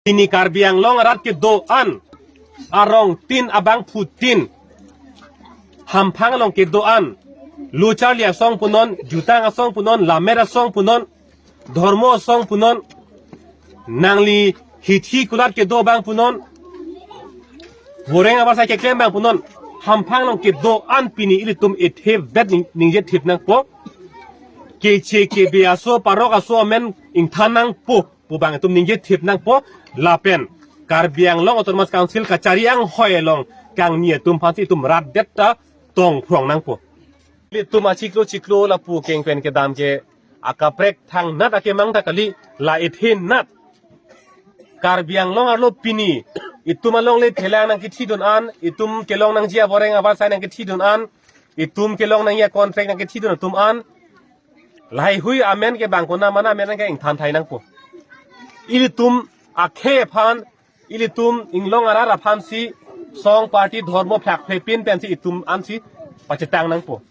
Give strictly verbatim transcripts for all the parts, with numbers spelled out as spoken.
Pini Karbi Anglong arat kedo-an, arongtin abangphutin, hamphang along kedo-an, lo charli asong punon, jutang asong punon, lammet asong punon, dhormo asong punon, nangli hithi kulat kedo abang punon, boreng abarsai keklem abang punon, hamphang along kedo-an pini ilitum ethe vet ning-, ningje thip nangpo. Keche kebe aso, parok aso amen ingthan nangpo pu abang itum ningje thip nangpo. Lapen Karbi Anglong Autonomous Council kachari anghoi along kangni atum aphansi itum rat det ta tong phrong nangpo. Ilitum achiklo chiklo lapu keng pen kedam ke akaprek thangnat akemang ta kali, la ethenat. Karbi Anglong arlo pini itum alongle thelang nangkethidun an, itum kelong nangji aboreng abarsai nangkethidun an, itum kelong nangji acontract nangkethidun atum an, lahaihui amen ke bang konat mana amen ke ingthan thai nangpo. Ilitum akhei aphan, ilitum inglong arat aphansi, song party dhormo phak phe pin pensi itum ansi pachetang nangpo.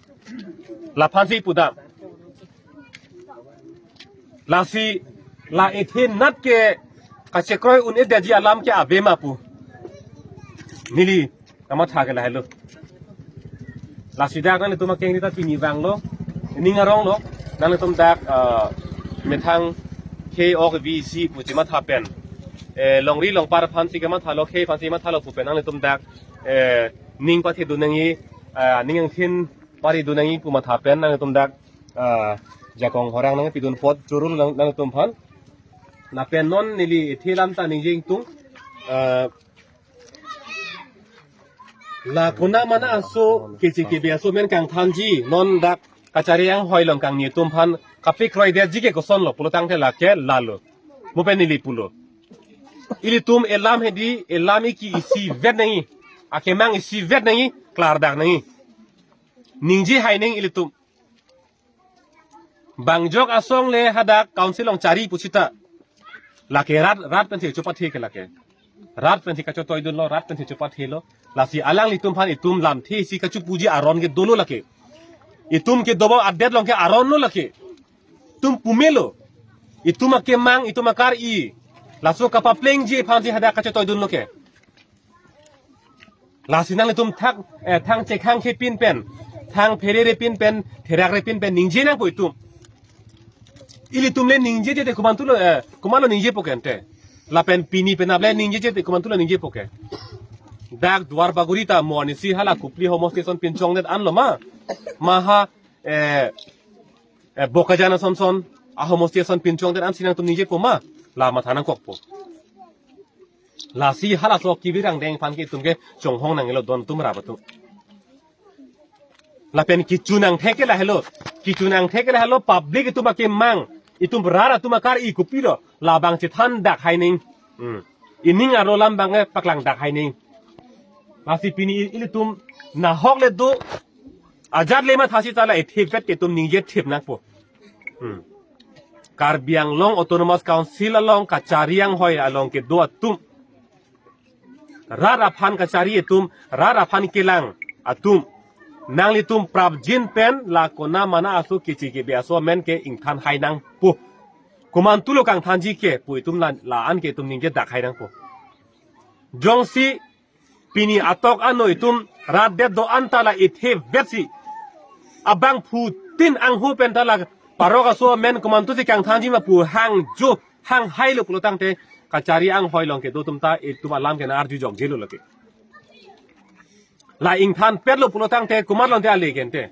Laphansi pudam. Lasi la ethenat ke kachekroi un-edetji alam ke ave ma pu neli kamatha ke lahelo. Lasi dak nanglitum akeng ta pini vanglo, ning aronglo, nanglitum dak, ah, methang khei ok vi isi pu chematha pen, eh, longri longpar aphansi kemathalo, khei aphansi mathalo pu pen nanglitum dak, eh, ning pathedun nangji, ah, ning angthin paridun nangji pu matha pen nanglitum dak, ah, jakong horang nangpidun apot chorul nang, nanglitum aphan. Lapen non neli ethe alam ta ningje ingtung, ah, la konat mana aso keche kebe aso amen kangthanji, non dak kachari anghoi along kangni atum aphan kapekroidetji ke kosonlo pulotangte lake lalo. Mo pen neli pulo, ilitum elam hedi, elam iki isivet nangji, akemang isivet nangji, klardak nangji. Ningje hai nangji ilitum. Bang jok asong le hadak council along chari pusita. Lake rat, rat pensi chopathe ke lake. Rat pensi kachotoidunlo, rat pensi chopathelo. Lasi alanglitum aphan itum lamthe isi kachopuji aron ke dolo lake. Itum ke dobom adet along ke aron lo lake. Itum pumelo. Itum akemang, itum akar-i. Laso kapaplengji aphansi hadak kachotoidunlo ke. Lasi nanglitum thak, eh, thang chekhang khepin pen, thang pherere pin pen, therakre pin pen ningje nangpo itum. Ilitum le ningjeje te komantulo, eh, komanlo ningjepo ke ante. Lapen pini penap le ningjeje te komantulo ningjepo ke. Dak Duar Bagori ta mo anisi hala Kopili homosti ason pinchongdet anlo ma. Maha, eh, eh, Bokajan asonson ahomosti ason pinchongdet ansi nangtum ningjepo ma. La matha nangkokpo. Lasi halaso kevang deng aphan ke itum ke chonghong nanglo don atum rap atum. Lapen kecho nangthek ke lahelo. Kecho nangthek ke lahelo, public itum akemang, itum rat atum akar-i kopilo, labang chethandak hai nangji. Hmm. Ining arlo alam abang ke paklangdak hai nangji. Lasi pini i-, ilitum nahok le do, ajat le mathasi ta la ethe vet ke itum ningje thip nangpo. Hmm. Karbi Anglong Autonomous Council along kachari anghoi along kedo atum, rat aphan kachari atum, rat aphan kelang atum, nanglitum prapjin pen la konat mana aso keche kebe aso amen ke ingthan hai nangpo. Komantulo kangthanji ke pu itum la, la-an ke itum ningjedak hai nangpo. Jongsi pini atok ano itum rat det do-an ta la ethe vetsi, abangphutin anghu pen ta la parok aso amen komantusi kangthanji ma pu hangjo hang hailo pulotangte kachari anghoi along kedo atum ta itum alam ke nang-arju jokjelo lake. La ingthanpetlo pulotangte komat longte ale ke ante.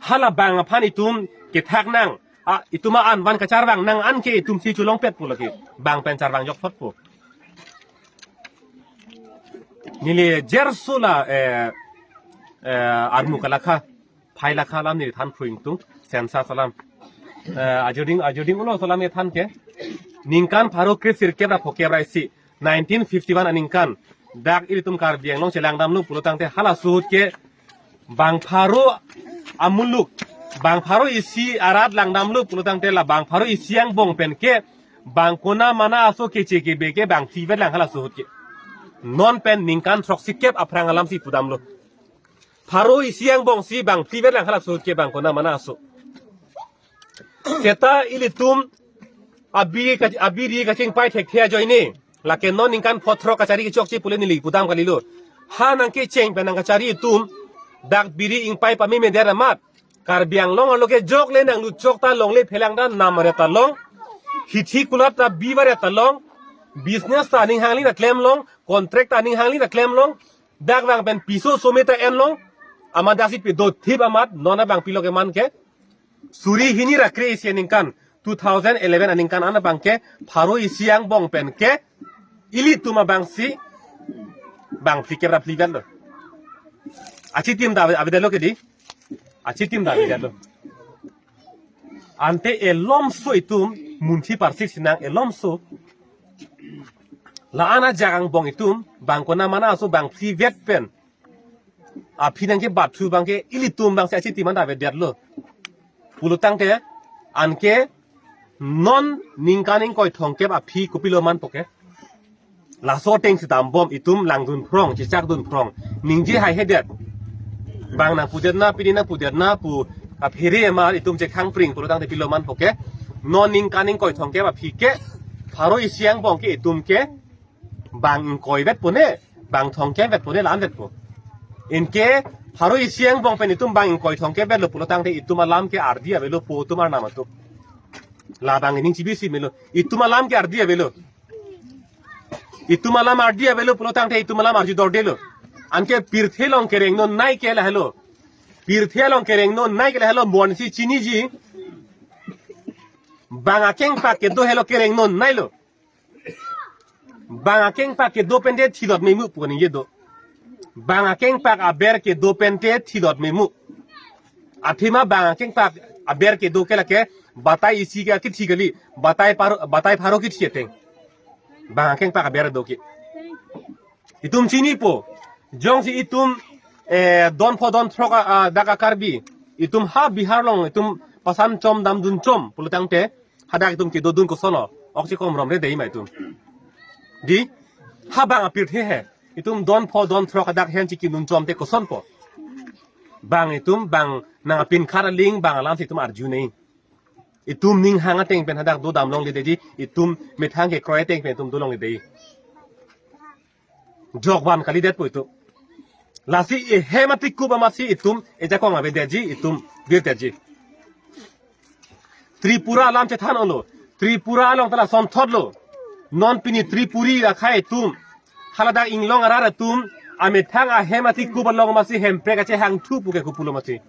Hala bang aphan itum kethak nang, a, itum a-an van kacharvang nang an ke itumsi cholongpetpo lake. Bang pen charvang jokthotpo. Neli jerso la, eh, eh, armu kalakha, phai lakha alam neli than phu ingtung, census alam. Eh, ajoding, ajoding ulo alam neli than ke. Ningkan pharo kre sirkep ra phokep ra isi, nineteen fifty-one aningkan. Dak ilitum Karbi Anglong chelangdamlo pulotangte halaso ahut ke bang pharo amuluk, bang pharo isi arat langdamlo pulotangte la bang pharo isi angbong pen ke bang konat mana aso keche kebe ke bang phli vetlang halaso ahut ke. Non pen ningkan throksikep aphrang alamsi pudamlo. Pharo isi angbongsi bang phli vetlang halaso ahut ke bang konat mana aso. Seta ilitum Abiri ka, abiri kachingpai thekthe ajoine. Lake non ningkan pho throk kachari kechokche pule neli pudam kalilo. Ha nangkecheng pen nangkachari atum, dak biri ingpai pameme der amat, Karbi Anglong arlo ke jokle nanglut chok ta longle phelang ta nam aret ta long, hithi kulat ta bi varet ta long, business ta aning hangli ta klem long, contract ta aning hangli ta klem long, dak vang pen piso some ta en long, amat daksi pe do thip amat, non abang pilo ke man ke, suri hini ra kre-isi aningkan, two thousand eleven aningkan an abang ke, pharo isi angbong pen ke, ilitum abangsi, bang phlikep ra phlivan lo. Achitim ta ave, avedetlo ke di. Achitim ta avedetlo. Ante elomso itum, munthi parsik sinang elomso. La-an ajak angbong itum, bang konat mana aso bang phlivet pen. Aphi nangkebathu abang ke ilitum abangsi achitim an ta avedetlo. Pulotangte, anke non ningkan ingkoi thomkep aphi kopilo manpo ke. Laso ateng si dambom itum langdun phrong, chechakdun phrong. Ningje haihedet. Bang nangpudetna, pini nangpudetna pu aphere amar itum chekhangpring pulotangte pilo manpo ke. Non ningkan ingkoi thomkep aphi ke. Pharo isi angbong ke itum ke. Bang ingkoi vetpo ne, bang thomkep vetpo ne, la-an vetpo. Anke pharo isi angbong pen itum bang ingkoi thomkep vetlo pulotangte itum alam ke ardi avelo po itum arnam atum. Labang ining chibisi melo. Itum alam ke ardi avelo. Itum alam ardi avelo pulotangte itum alam arju dordelo. Anke pirthe along kereng non nai ke lahelo. Pirthe along kereng non nai ke lahelo bonsi chiniji. Bang akengpak kedo helo kereng non nailo. Bang akengpak kedo pente thilot memu pu ningje do. Bang akengpak aber kedo pente thilot memu. Athema bang akengpak aber kedo ke lake batai isi ke kithi kali, batai par, batai pharo kithi ateng. Bang akengpak aber do ke. Itum chinipo. Jongsi itum, eh, don pho don throk a, a, dak akarbi. Itum ha Bihar along, itum pasan chom damdun chom pulotangte. Hadak itum kedodun koson lo. Oksi kom romre dei ma itum. Di, ha bang apirthe he. Itum don pho don throk hadak hen chikindun chomte kosonpo. Bang itum, bang nang apin khar aling, bang alamsi itum arju nei. Itum ning hang ateng pen hadak dodam longledetji, itum methang kekroi ateng pen itum do longledetji. Jokvan kalidetpo itum. Lasi ehem atikup amatsi itum ejakong avedetji, itum virtetji. Tripura alam chethan olo. Tripura along ta lasonthotlo. Non pini Tripuri akhei atum. Haladak inglong arat atum. Amethang ahem atikup along amatsi Hemprek kachehangthu pu ke kopulo amatsi.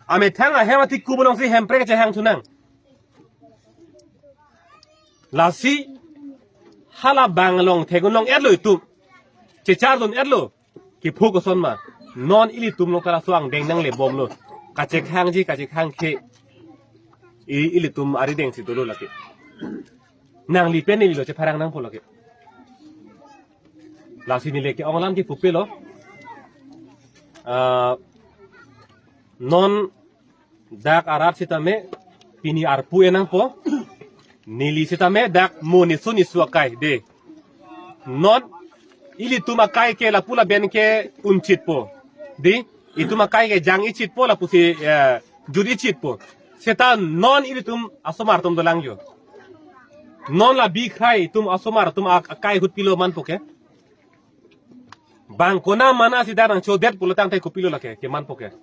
Amethang ahem atikup alongsi Hemprek kachehangthunang. Lasi hala bang along thegun long-etlo itum. Chechardun-etlo. Kiphu koson ma. Non ilitum along ta laso angdeng nanglebomlo. Kachekhangji kachekhangkhe. I, ilitum arideng si dolo lake. Nangli pen nelilo chepharang nangpo lake. Lasi neli ke-ong alam kipupelo. Ah, non dak arat sitame pini arpu enangpo. Neli sitame dak mo nisu nisu akai de. Non ilitum akai ke lapu laben ke unchitpo. Di, itum akai ke jang ichitpo lapusi, eh, jut ichitpo. Seta non ilitum asomar atum dolang jo. Non la bikhai itum asomar atum ak-, akai ahut pilo manpo ke. Bang konat mana si dak nangchodet pulotangte kopilo lake, kemanpo ke.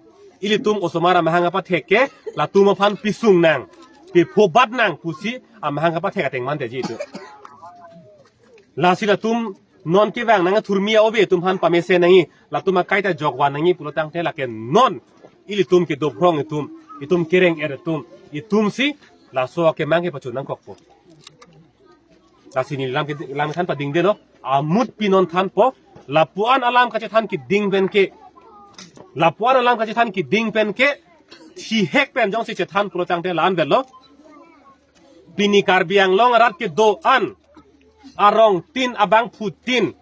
Ilitum osomar amahang apathek ke, latum aphan pisung nang, piphobat nang pusi amahang apathek ateng mandetji itum. Lasi latum non kevang nang thurmi ove itum aphan pamesen nangji, latum akai ta jokvan nangji pulotangte lake non ilitum kedo phrong itum, itum kereng-et itum, itumsi laso akemang kepachun nangkokpo. Lasi neli lam ke, lam than padingdelo. Amut pinon thanpo. Lapu-an alam kachethan keding pen ke. Lapu-an alam kachethan keding pen ke. Thihek pen jongsi chethan pulotangte la-an vetlo. Pini Karbi Anglong arat kedo-an. Arongtin abangphutin.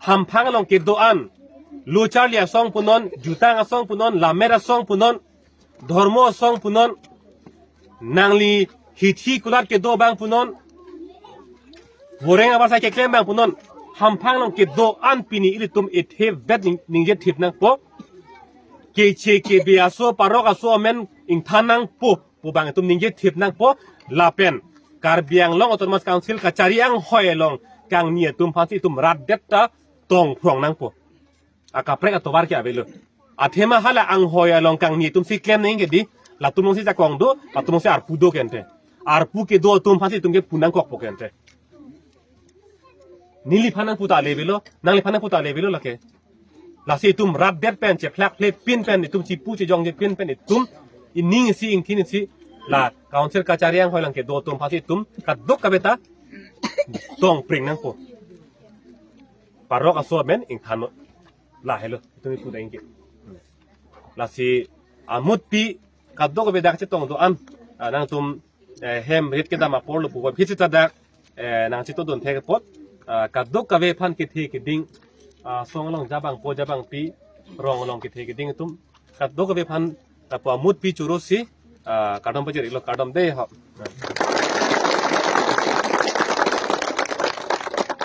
Hamphang along kedo-an. Lo charli asong punon, jutang asong punon, lammet asong punon. Dhormo asong punon, nangli hithi kulat kedo abang punon, boreng abarsai keklem abang punon, hamphang along kedo-an pini ilitum ethe vet ning-, ningje thip nangpo. Keche kebe aso parok aso amen ingthan nangpo, pu abang itum ningje thip nangpo. Lapen Karbi Anglong Autonomous Council kachari anghoi along kangni atum aphansi itum rat det ta tong phrong nangpo. Akaprek atovar ke avelo. Athema hala anghoi along kangni atumsi klem nangji ke di, latum alongsi jakong do, latum alongsi arpu do kente. Arpu kedo atum aphansi itum ke pu nangkokpo kente. Neliphan nangpu ta le avelo, nangliphan nangpu ta le avelo lake. Lasi itum rat det pen, chephlak phle pin pen, itum chipu chejongje pin pen, itum ining isi ingthin isi la council kachari anghoi along kedo atum aphansi itum kadokave ta tong pring nangpo. Parok aso amen ingthan non. Lahelo, itum ipu dengke. Lasi amutpi kadokave dak chetong do-an, ah, nangtum, eh, hem rit kedam apor lo pupo, phit sita dak, eh, nangchito don thek apot, ah, kadokave aphan kethe keding, ah, song along jabangpo jabangpi, rong along kethe keding atum kadokave aphan, ah, pu amutpi choro si, ah, kardom pajir-iklo, kardom dei ho.